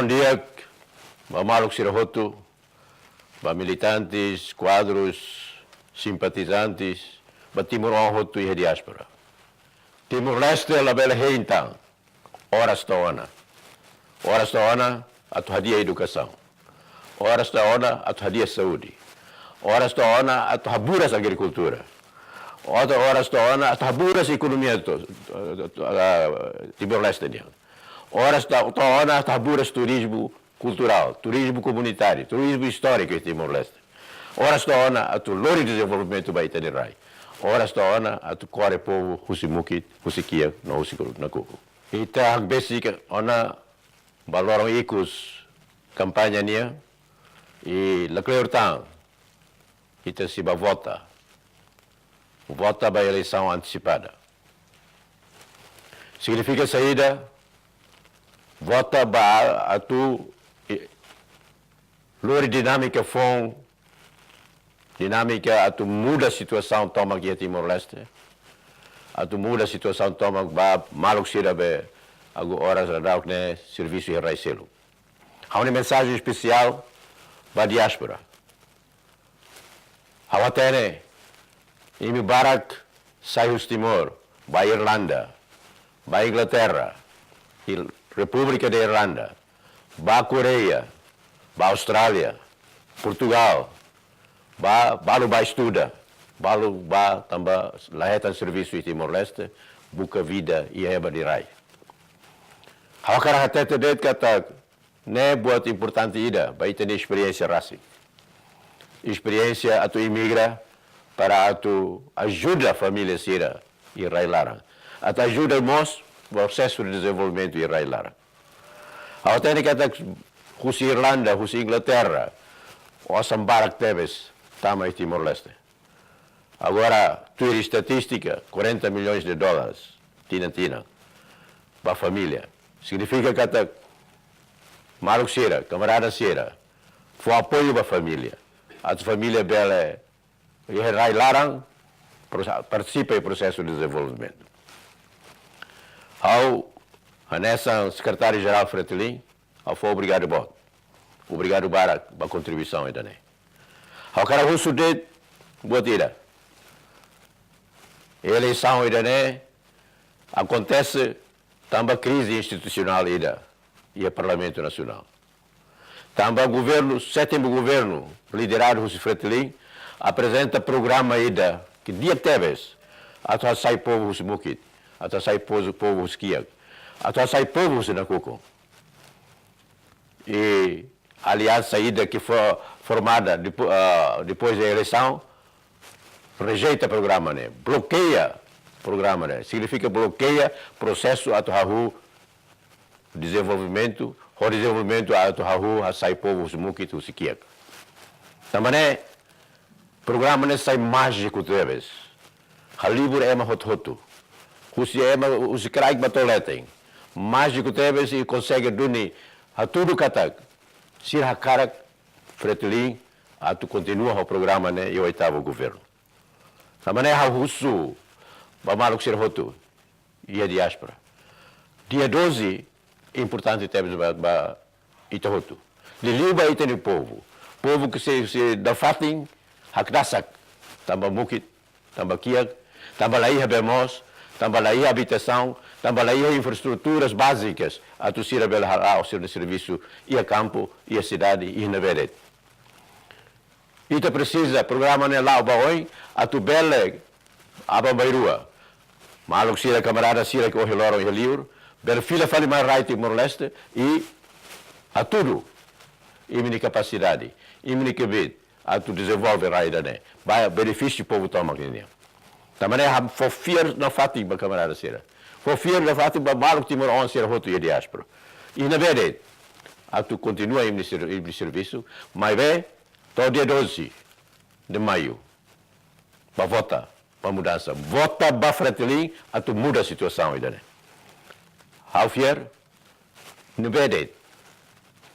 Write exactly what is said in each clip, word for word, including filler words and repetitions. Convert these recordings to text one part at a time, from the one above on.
Di'ak ba maluk sira hotu, ba militantes, kuadrus, simpatizantes, ba timoroan hotu iha diáspora. Timor-Leste labele hein tan. Oras to'o ona. Oras to'o ona atu hadi'a edukasaun. Oras to'o ona atu hadi'a saúde. Oras to'o ona atu haburas agrikultura. Oras to'o ona atu haburas ekonomia to, to, to, ah, Timor-Leste nian. Oras to'o ona atu haburas turizmu kulturál, turizmu komunitáriu, turizmu istóriku iha Timor-Leste. Oras to'o ona atu lori dezenvolvimentu ba ita-nia rai. Oras to'o ona atu kore povu husi mukit, husi kiak, no husi nakukun. Ita hakbesik ona ba loron ikus kampaña nian, i lakleur tan ita sei bá vota. Vota ba eleisaun antesipada. Signifika saida? Vota ba atu, eh, lori dinámika foun, dinámika atu muda situasaun tomak iha Timor-Leste, atu muda situasaun tomak ba maluk sira be agora daudaun ne'e servisu iha rai seluk. Ha'u-nia mensajen espesiál ba diáspora. Ha'u hatene, imi barak sai husi Timor, ba Irlanda, ba Inglaterra, Il-, Repúblika de Irlanda, ba Koreia, ba Austrália, Portugál, ba, balu ba estuda, balu ba tanba la hetan servisu iha Timor-Leste, buka vida iha ema nia rai. Ha'u hakarak hatete de'it katak ne'e buat importante ida ba ita-nia esperiénsia rasik. Esperiénsia atu imigra para atu ajuda família sira iha rai laran. Atu ajuda mós prosesu de dezenvolvimentu iha rai laran. Ha'u hatene katak husi Irlanda, husi Inglaterra, osan barak tebes tama iha Timor-Leste. Agora, tuir estatístika, quarenta milhões de dólares tinan-tinan ba família. Signifika katak maluk sira, kamarada sira, fó apoiu ba família. Atu família bele iha rai laran, pro-, partisipa iha prosesu de dezenvolvimentu. Ha'u, hanesan Sekretáriu Jerál Fretilin, ha'u fó obrigadu boot. Obrigadu barak ba kontribuisaun ida-ne'e. Ha'u hakarak husu de'it buat ida. Eleisaun ida-ne'e akontese tanba krize institusionál ida iha Parlamentu Nasionál. Tanba governu, sétimu governu, lideradu husi Fretilin, aprezenta programa ida ke di'ak tebes atu hasai povu husi mukit, atu hasai povu, povu husi kiak, atu hasai povu husi nakukun. I aliansa ida ke fó formada depo-, ah, depois de eleisaun, rejeita programa ne'e, blokeia programa ne'e, signifika blokeia prosesu atu hahú dezenvolvimentu, ho dezenvolvimentu atu hahú hasai povu husi mukit, husi kiak. Tanba ne'e, programa ne'e sai májiku tebes. Halibur ema hotu-hotu. Husi ema, husi kraik ba to'o leten. Májiku tebes i konsege duni hatudu katak sira hakarak Fretilin atu kontinua ho programa ne'e iha oitavu governu. Tanba ne'e ha'u husu ba maluk sira hotu iha diáspora. Dia doze importante tebes ba, ba ita hotu. Liuliu ba ita-nia povu. Povu ke sei, sei nafatin hakdasak. Tanba mukit, tanba kiak, tanba la iha bee moos, tanba la iha abitasaun, tanba la iha infraestruturas bázikas atu sira bele hala'o sira-nia servisu iha kampu, iha sidade, iha ne'ebé de'it. Ita presiza programa ne'e la'o ba oin atu bele aban-bainrua maluk sira, kamarada sira ke ohin loron iha liur, bele fila fali mai rai Timor-Leste i hatudu imi-nia kapasidade, imi-nia kbiit atu dezenvolve rai ida-ne'e ba benefísiu povu tomak ninian. Tanba ne'e ha'u fó fiar nafatin ba kamarada sira. Fó fiar nafatin ba maluk timoroan sira hotu iha diáspora. I ne'ebé de'it atu kontinua imi-nia ser-, imi-nia servisu, maibé to'o dia doze de maio, bá vota ba mudansa. Vota ba Fretilin atu muda situasaun ida-ne'e. Ha'u fiar, ne'ebé de'it.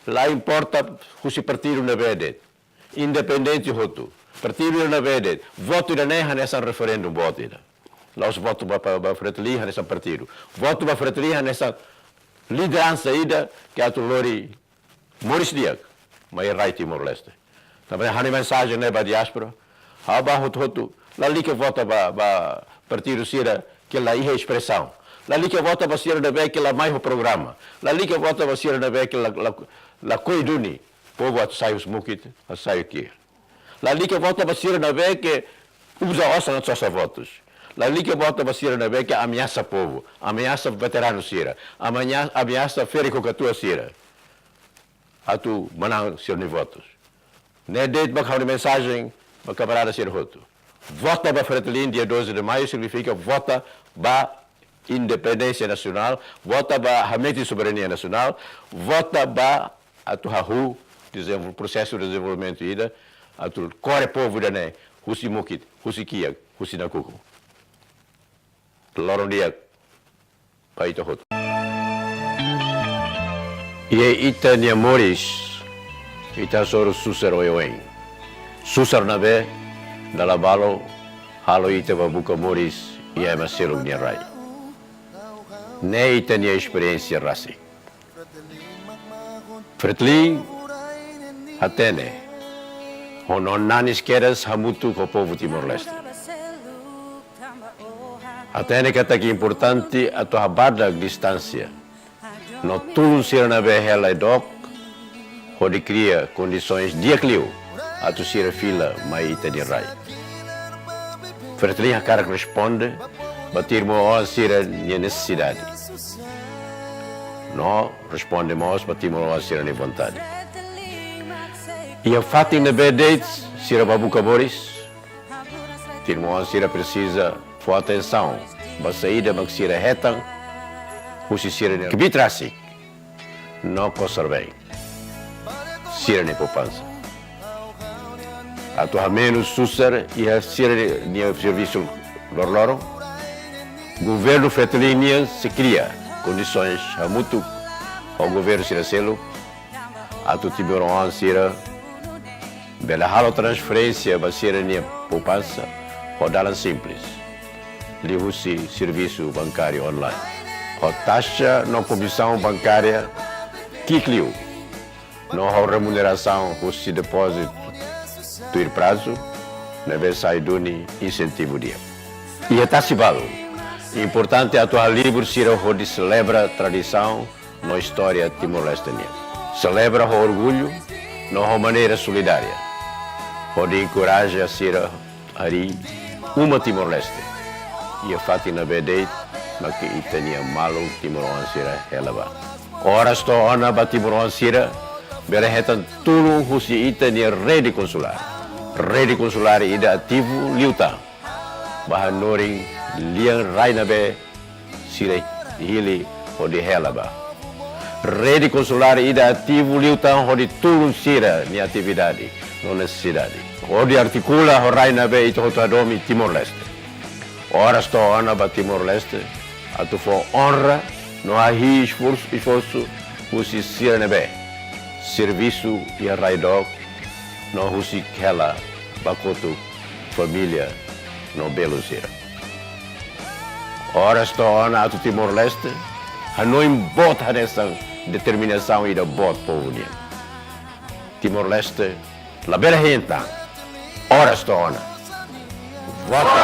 La importa husi partidu ne'ebé de'it. Independente hotu. Partidu ne'ebé de'it. Votu ida-ne'e hanesan referendum votu ida. La'ós votu ba, ba, ba Fretilin hanesan partidu. Votu ba Fretilin hanesan lideransa ida ke atu lori moris di'ak mai rai Timor-Leste. Tanba ne'e ha'u-nia mensajen ne'e ba diáspora, ha'u ba hotu-hotu, lalika vota ba, ba partidu sira ke la iha espresaun. Lalika vota ba sira ne'ebé ke la mai ho programa. Lalika vota ba sira ne'ebé ke la, la, lakohi duni povu atu sai husi mukit, atu sai kiak. Lalika vota ba sira ne'ebé ke uza osan atu sosa votus. Lalika vota ba sira ne'ebé ke ameasa povu, ameasa veteranu sira, ameasa, ameasa ferik ho katuas sira atu manán sira-nia votus. Ne'e de'it mak ha'u-nia mensajen ba kamarada sira hotu. Vota ba Fretilin dia doze de Maio signifika vota ba independénsia nasionál, vota ba hametin soberania nasionál, vota ba atu hahú dezenvol-, prosesu dezenvolvimentu ida, atu kore povu ida-ne'e husi mukit, husi kiak, husi nakukun. Loron di'ak ba ita hotu. Iha ita-nia moris, ita hasoru susar oioin. Susar ne'ebé dala balu halo ita ba buka moris iha ema seluk nia rai. Ne'e ita-nia esperiénsia rasik. Fretilin hatene, ho no nanis kedas hamutuk ho povu Timor-Leste. Hatene katak importante atu habadak distánsia no tulun sira ne'ebé hela i dook, hodi kria kondisoens di'ak liu atu sira fila mai ita-nia rai. Fretilin hakarak responde ba timoroan sira-nia nesesidade. No responde mós ba timoroan sira-nia vontade. Iha fatin ne'ebé de'it sira ba buka moris, timoroan sira presiza fó atensaun ba saida mak sira hetan husi sira-nia kbiit rasik no kosar-been, sira-nia poupansa. Atu hamenus susar iha sira-nia servisu loroloron, governu Fretilin nian sei kria kondisoens hamutuk ho governu sira seluk atu timoroan sira bele halo transferénsia ba sira-nia poupansa ho dalan simples, liuhusi servisu bankáriu online, ho taxa no komisaun bankária ki'ik liu, no ho remunerasaun husi depózitu tuir prazu, ne'ebé sai duni insentivu di'ak. Iha tasi balu, importante atu halibur sira hodi selebra tradisaun no istória Timor-Leste nian. Selebra ho orgullu no ho maneira solidária, hodi enkoraja sira harii uma Timor-Leste iha fatin ne'ebé de'it mak ita-nia maluk timoroan sira hela ba. Oras to'o ona ba timoroan sira bele hetan tulun husi ita-nia rede konsulár. Rede konsulár ida ativu liután ba hanorin lian rai ne'ebé sira hili hodi hela ba. Rede konsulár ida ativu liután hodi tulun sira-nia atividade no nesesidade, hodi artikula ho rai ne'ebé ita hotu hadomi, Timor-Leste. Oras to'o ona ba Timor-Leste atu fó onra no hahi'i esforsu, esforsu husi sira ne'ebé servisu iha rai dook no husik hela ba kotuk família no belun sira. Oras to'o ona atu Timor-Leste hanoin boot hanesan determinasaun ida boot povu nian. Timor-Leste labele hein tan. Oras to'o ona. Vota